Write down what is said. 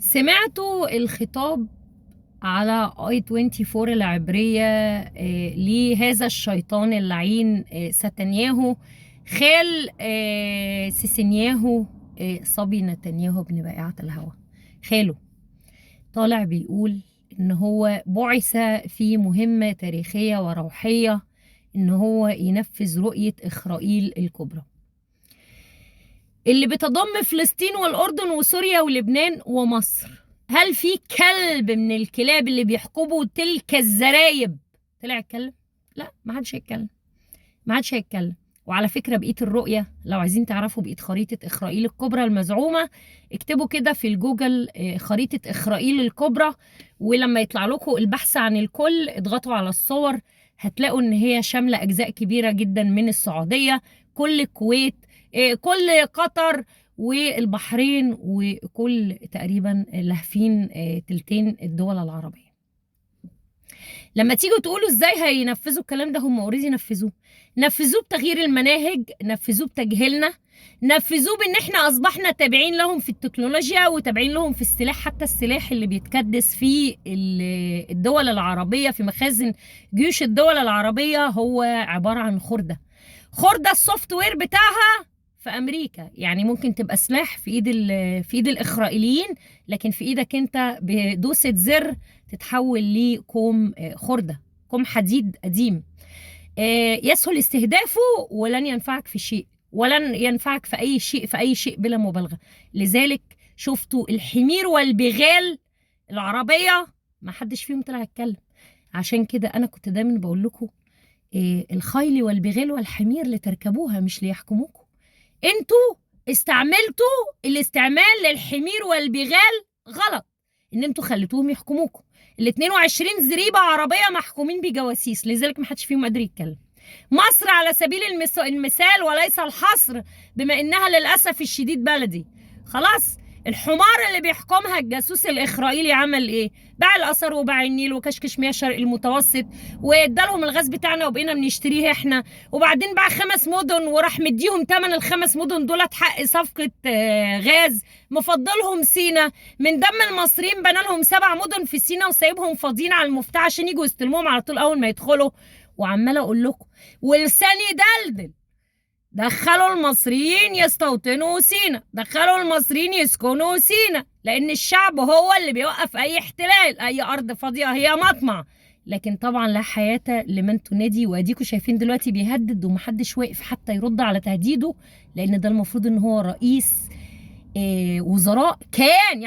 سمعتوا الخطاب على I-24 العبرية لهذا الشيطان اللعين ستنياهو، خال سيسنياهو، صبي نتنياهو بن بائعة الهوى. خاله طالع بيقول ان هو بعث في مهمة تاريخية وروحية ان هو ينفذ رؤية إخرائيل الكبرى اللي بتضم فلسطين والأردن وسوريا ولبنان ومصر. هل في كلب من الكلاب اللي بيحكموا تلك الزرايب طلع يتكلم؟ لا، ما حدش هيتكلم، ما حدش هيتكلم. وعلى فكرة بقية الرؤية لو عايزين تعرفوا بقية خريطة إخرائيل الكبرى المزعومة، اكتبوا كده في الجوجل خريطة إخرائيل الكبرى، ولما يطلع لكم البحث عن الكل اضغطوا على الصور، هتلاقوا ان هي شاملة أجزاء كبيرة جدا من السعودية، كل الكويت، كل قطر والبحرين، وكل تقريبا لهفين تلتين الدول العربية. لما تيجوا تقولوا ازاي هينفذوا الكلام ده، هم already نفذوه. نفذوه بتغيير المناهج، نفذوه بتجهيلنا، نفذوه بان احنا اصبحنا تابعين لهم في التكنولوجيا وتابعين لهم في السلاح. حتى السلاح اللي بيتكدس في الدول العربية، في مخازن جيوش الدول العربية، هو عبارة عن خردة. خردة ال software بتاعها في امريكا. يعني ممكن تبقى سلاح في ايد الاخرائيليين، لكن في ايدك انت بدوسة زر تتحول لكوم خردة، كوم حديد قديم يسهل استهدافه ولن ينفعك في شيء، ولن ينفعك في اي شيء، في اي شيء بلا مبالغة. لذلك شفتوا الحمير والبغال العربية ما حدش فيهم طلع يتكلم. عشان كده انا كنت دايما بقول لكم الخيل والبغال والحمير لتركبوها مش ليحكموكم. انتوا استعملتوا الاستعمال للحمير والبغال غلط، ان انتوا خليتوهم يحكموكم. ال 22 زريبه عربية محكومين بجواسيس، لذلك ما حدش فيهم قادر يتكلم. مصر على سبيل المثال وليس الحصر، بما انها للاسف الشديد بلدي خلاص. الحمار اللي بيحكمها الجاسوس الإخرائيلي عمل ايه؟ باع الآثار وباع النيل وكشكش مياه شرق المتوسط وادالهم الغاز بتاعنا وبقينا بنشتريه احنا. وبعدين باع 5 مدن وراح مديهم تمن ال5 مدن دولت حق صفقة غاز، مفضلهم سينا. من دم المصريين بنى لهم 7 مدن في سينا وسايبهم فاضيين على المفتاح عشان يجوا يستلموهم على طول أول ما يدخلوا. وعمالة أقول لكم ولساني دلدل، دخلوا المصريين يستوطنوا سينا، دخلوا المصريين يسكنوا سينا، لأن الشعب هو اللي بيوقف أي احتلال، أي أرض فاضية هي مطمع. لكن طبعا لا حياة لمن تنادي، وأديكوا شايفين دلوقتي بيهدد ومحدش واقف حتى يرد على تهديده، لأن ده المفروض إن هو رئيس وزراء كان يعني.